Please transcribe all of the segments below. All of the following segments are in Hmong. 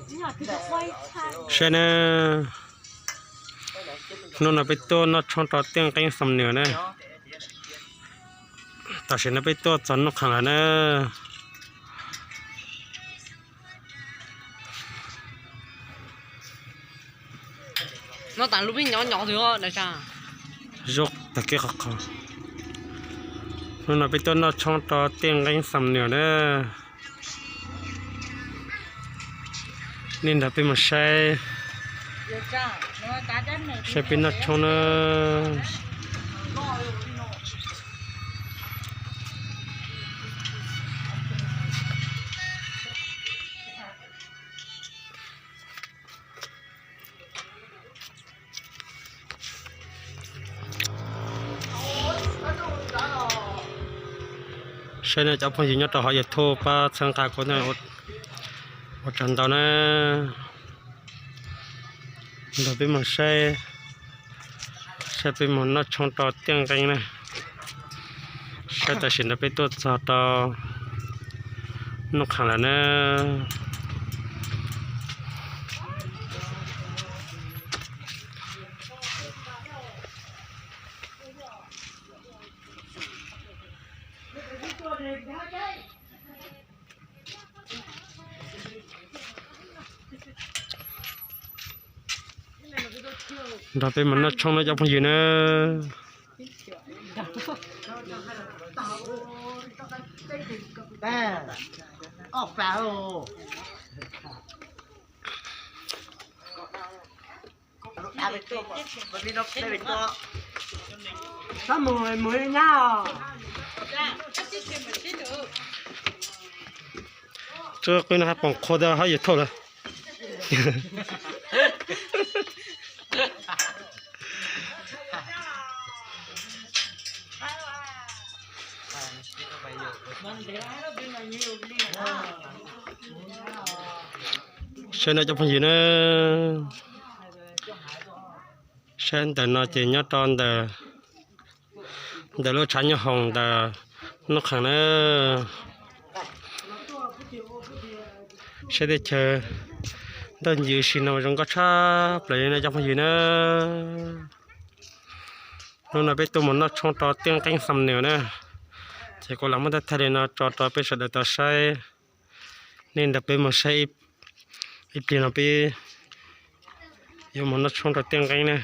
Saib na, hnub no peb tuaj noj tshoob rau Tiaj Nqeeb Xam Nuas na. Tam sim no peb tuaj txog Nuj Khees lawm na. Zuj tag kib qhov qhov. Hnub no peb tuaj noj tshoob rau Tiaj Nqeeb Xam Nuas na. Nej nrog peb mus saib, saib peb noj tshoob na. Saib no cov phooj ywg nyob rau hauv YouTube pab txhawb nqa kuv na, ua tsaug ntau na. Nrog peb mus saib, saib peb mus noj tshoob rau Tiaj Nqeeb na. Saib tam sim no peb tuaj txog rau Nuj Khees lawm na. Nrog peb mus noj tshoob na cov phooj ywg na. Tsuas qw no hab poom qhuav tau hab YouTube lawm. Saib no cov phooj ywg na, saib ntawm no ces nyob rau ntawm, ntawm lub tshav nyooj hoom ntawm Nuj Khees na. Saib teb chaws ntoj ncws si no zoo nkauj tshaj plaws li no cov phooj ywg na. Hnub no peb tuaj mus noj tshoob rau Tiaj Nqeeb Xam Nuas na, ces kuv lam muab thaij thaij li no tso rau peb sawv daws tau saib. Nej nrog peb mus saib ib pliag no peb yuav mus noj tshoob rau Tiaj Nqeeb na.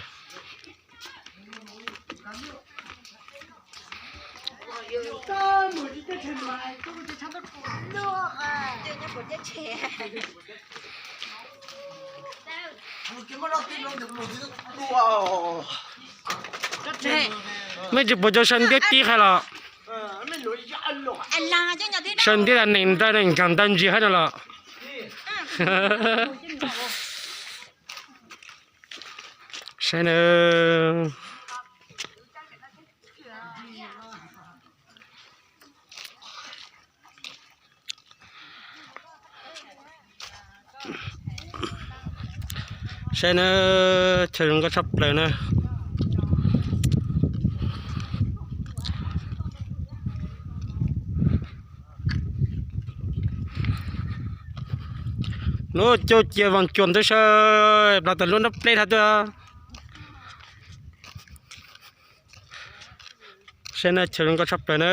Mej tsis pum cov saw ntiab tib hais los? Saw ntiab nees nta nees nkaag nta ntsis hab no los? Saib na. Saib na, chaw zoo nkauj tshaj plaws na. Lub cuj cia voos cuas ntub saw, plav tas lub nrab pleb hab tuaj. Saib na, chaw zoo nkauj tshaj plaws na.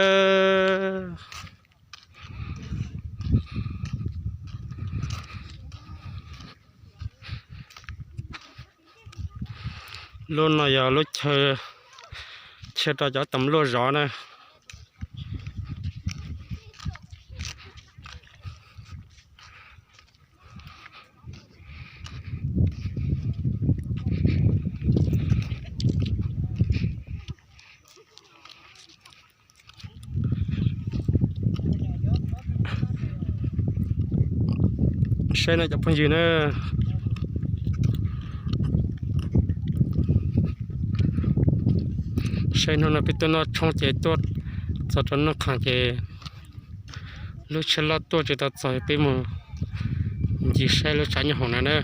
Lub no yog lub chaw, chaw rau cov toom luaj zov na. Saib no cov phooj ywg na. Saib hnub no peb tuaj noj tshoob ces tuaj txog rau Nuj Khees ces lub tsheb loj tuaj tsis tau txog, peb mus ncig saib lub tshav nyooj hoom no na.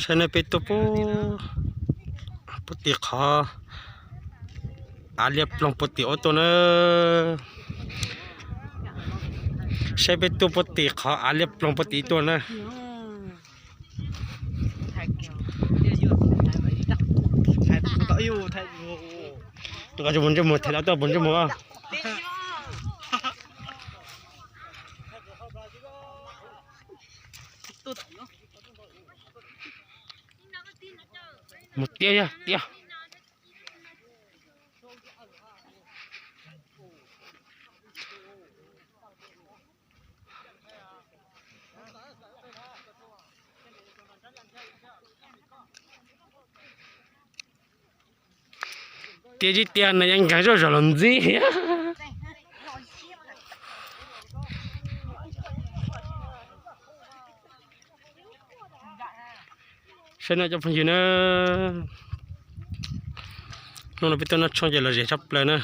Saib na, peb tuaj puag, Puag tim qhov av liab ploog puag tim ub tuaj na. Saib peb tuaj puag tim qhov av liab ploog puag tim ub tuaj na. Tus ko puas ntsej muag, thaij tau tuaj puas ntsej muag. Mus tiag yog tiag. Tiag tsis tiag no yeej nkeeg zoj zog los ntxib. Saib no cov phooj ywg na, hnub no peb tuaj noj tshoob ces los zem tshaj plaws na.